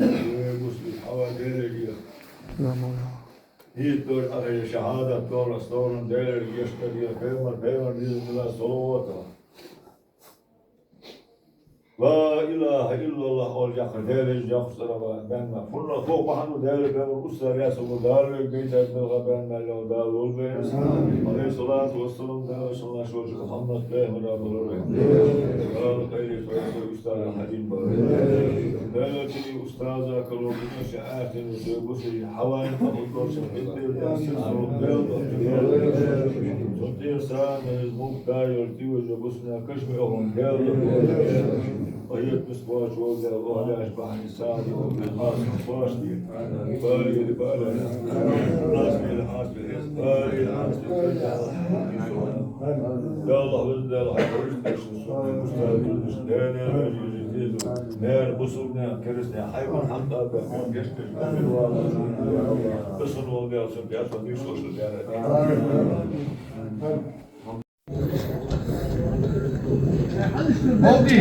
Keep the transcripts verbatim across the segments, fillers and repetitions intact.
Вай бусалба хьавар Даьлага. Хьийттор ахе шахьадат дола столан Даьлага гешт дар, пайхамар, пайхамар деза мила салавата. Ла илахӀа иллаллахӀ оал, яккха Даьла вежа, яккха цӀерагӀа баьнна. ХӀана аьлча бахьан да Даьла пайхамар устар ясула Дала вайга гайтар белгӀа баьнна, Дала лолба вайна. Амин. Ӏалайхи ссалату вассалам, Дала шалла шоаш Мухьаммад пайхамара балар вай. Дала хайри пайхамар устара хьадин бар. Дала цуни устаза кало гуна ша ахтина шоай бусалба хьавар, хьавар шоай хӀетта Даьла. Цун тӀера сана из мулк дайор тиважа бусна кашми охун Даьла. Айет мисквач вол Даьла, охьадаш бахьани сади, охьадаш бахьани сади. Бали, бали, хьасби, хьасби, бали, хьасби. Даьла, Даьла, хьасби. Мер бусалба, керастий, хьайбан хьакъа бехк гешт. Бусалба вол Даьла, цун бяц ва дийш вошла Даьла. Молди.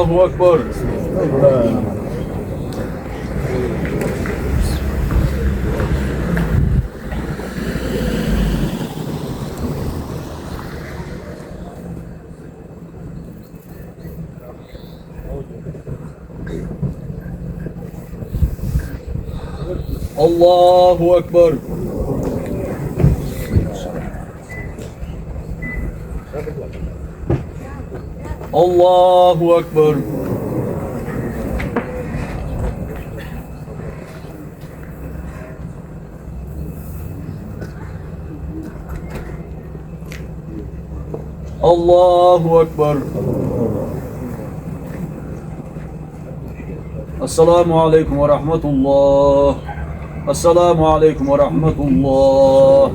الله أكبر. الله أكبر. الله أكبر. الله أكبر. السلام عليكم ورحمة الله. السلام عليكم ورحمة الله.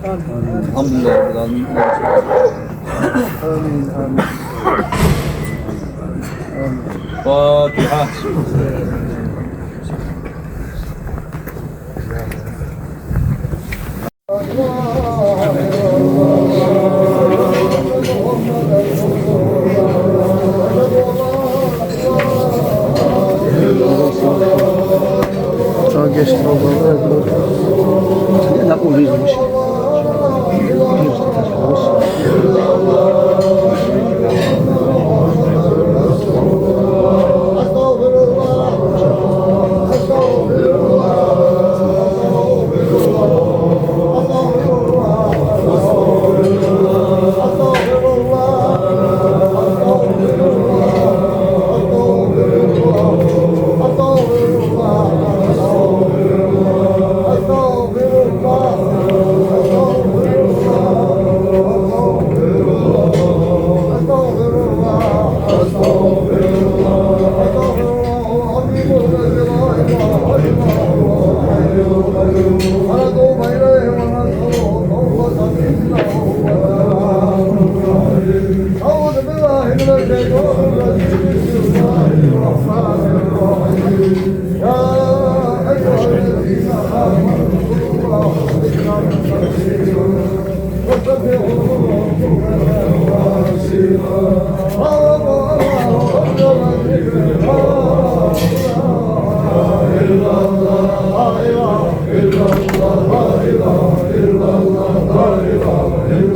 الحمد لله رب العالمين. آمين، آمين. فاتحة.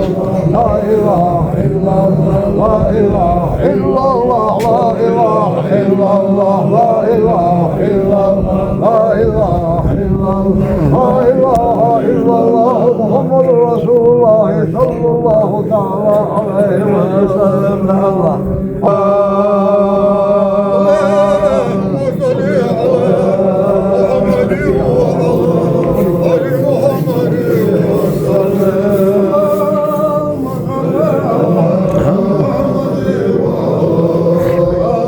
الله، لا إله إلا الله، لا إله إلا الله، لا إله إلا الله، لا إله إلا الله، لا إله إلا الله، لا إله إلا الله، محمد رسول الله صلى الله تعالى عليه وسلم. الله. اللهم صل على محمد وعلى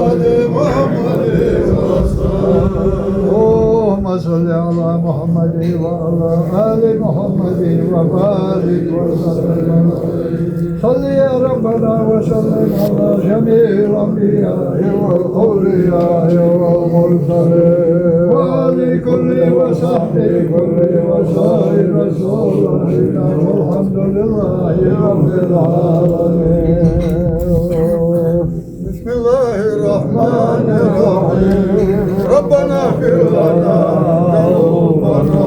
آل محمد وسلم. اللهم صل على محمد وعلى آل محمد وبارك وسلم. صل يا ربنا وسلم على جميع الأنبياء والأولياء والمرسلين وآل كل وصحبه كل وسائر رسول الله. والحمد لله رب العالمين. بسم الله الرحمن الرحيم. ربنا اغفر لنا ذنوبنا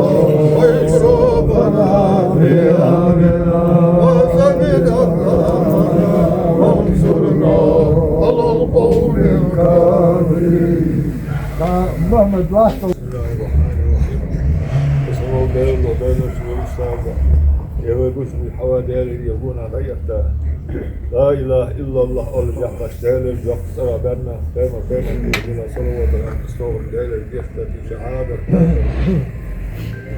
وإسرافنا في أمرنا وثبت أقدامنا وانصرنا على القوم الكافرين. محمد واحد. بسم الله الرحمن الرحيم. بسم الله الرحمن الرحيم. يا ويل كل حوادث يقولون غيرت. لا إله إلا الله، أول جحفش دالر، جحفش ترى بنا، قيمة، قيمة، كل صلوات، أستغفر دالر، يختفي شعابك.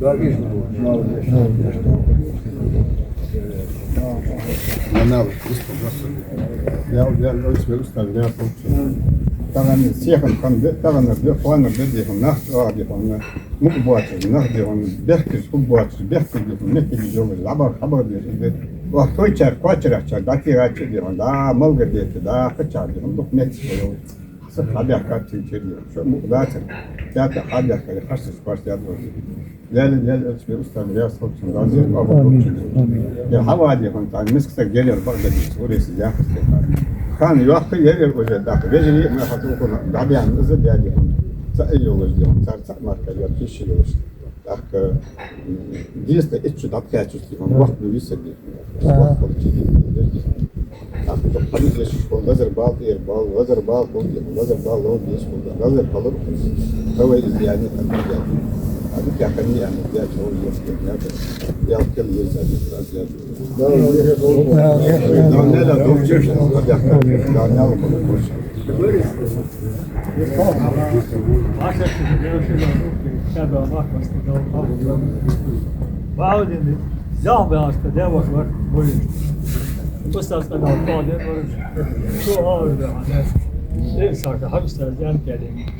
Дагиш ду, мал деш. Нана, устал, устал. Я, я, я, устал, я, устал. Тахан сехан хам бе, тахан бе, хвана бе, дихун, нах, а, дихун, мукъа боацаш, нах, дихун, бехкаш, хуб боацаш, бехкаш, дихун, меккаш, жомаш, хабар, хабар, дихун, бе. Ва хойчар, кочарахчар, да, кирача, дихун, да, малга, дихун, да, хачар, дихун, дух, меккаш, дихун. Са хьабехкар цин чир ю. Шо мукъа дацар. Ята хьабехкар, харцаш кхош ят вар. Лели, лели, элчме устам, я схочун, разир, баба. Амин. Амин. Я хьава, дихун, тан мискса гелер, бакъда бис, урес, я хасте. Хан, йохка, гелер, уже, дак, вежери, ма хату, куна, дабян, за, дядихун. Са, ай, ёлаш, дихун, цар, са, марка, я, пищи, ёлаш. ТӀаккха, м, деза итт шу дӀакхаьчача, тиха, вахт ма висар, дий. Ага. Вахт хилча, дий, дий. ТӀаккха хьалуз еш хул, лазар бала тӀера бала, лазар бала хул, дий, лазар бала лов деза хул, лазар хилар. Хавай из яьннай, хӀама яьннай. Ада кхы хӀама яьннай, я чӀоагӀа еш, я, я, я, кел еза, дий, аз я. Амин.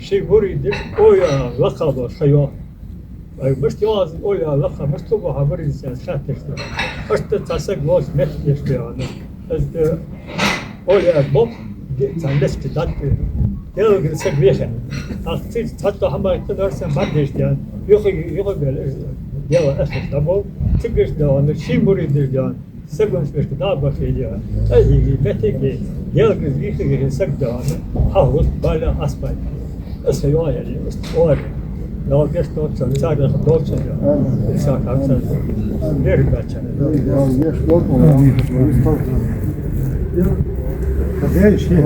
Ший муридаш оя лакха долаш хьайоах. Ай, мишта йоагӀа из оя лакха, мишта хургва хьа муридаш, аьнна хаьттача, иштта цхьа саг волча меттигашка ваьнна. Аз, э, оя бокъ, ди-, цхьа лечка датта. Делгара саг вехар. Аз цига цхьатта хӀама хеттар сона, бӀаргаш дена. Юха, юха бел, э, дела ахча дӀабол. Цигаш дена, ший муридаш дена. Сагонаш вешта дӀа а бахе, я. Ай, хӀиги, бетиги, делгара вихиги саг дена. Хьа хӀуст, баля, аспай. Аз ха йола яли, аз ора. Дала гешт долча, царах долча, я. Исаак Хьамзат. Дербача. Дала гешт долча. Амин. Дербача.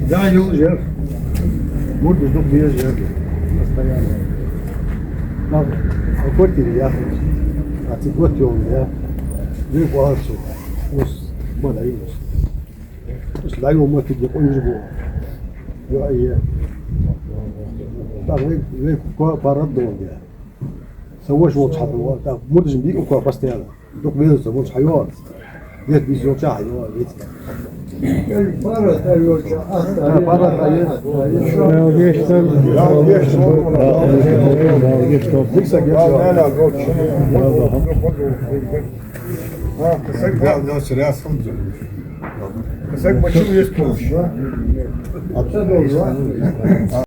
Да, юл жер. Мурдаш дукха беза жер. Постоянно. Нах, а квартира яхаш. А цу гот йолаш я. Век вахача. Ус, ма да, юлаш. Ус лайо ма тиги, къуйжа бу. Йо, ай, е. Так, век, век ко-, парад дон я. Са воша волча хьатӀа, так, мурдаш бийкъа ко постоянно. Дукха веза са волча хьайоагӀа. Вет бийса йолча хьайоагӀа, вет. Дала гешт долда. Дала гешт долда. Дала гешт долда. Дала гешт долда. Дала гешт долда.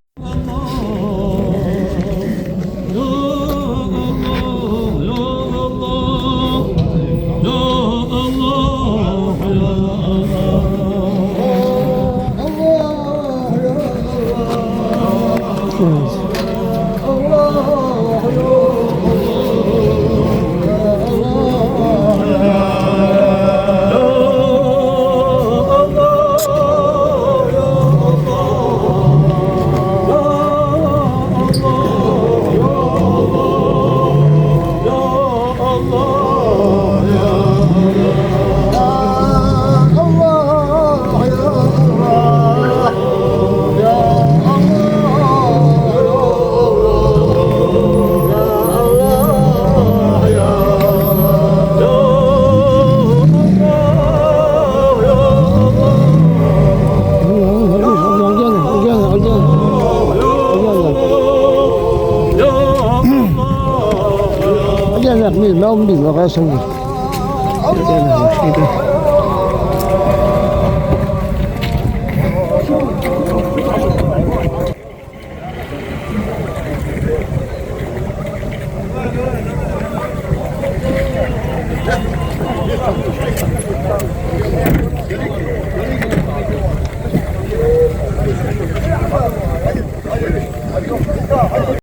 Алхамдулиллахь, вагӀа сов.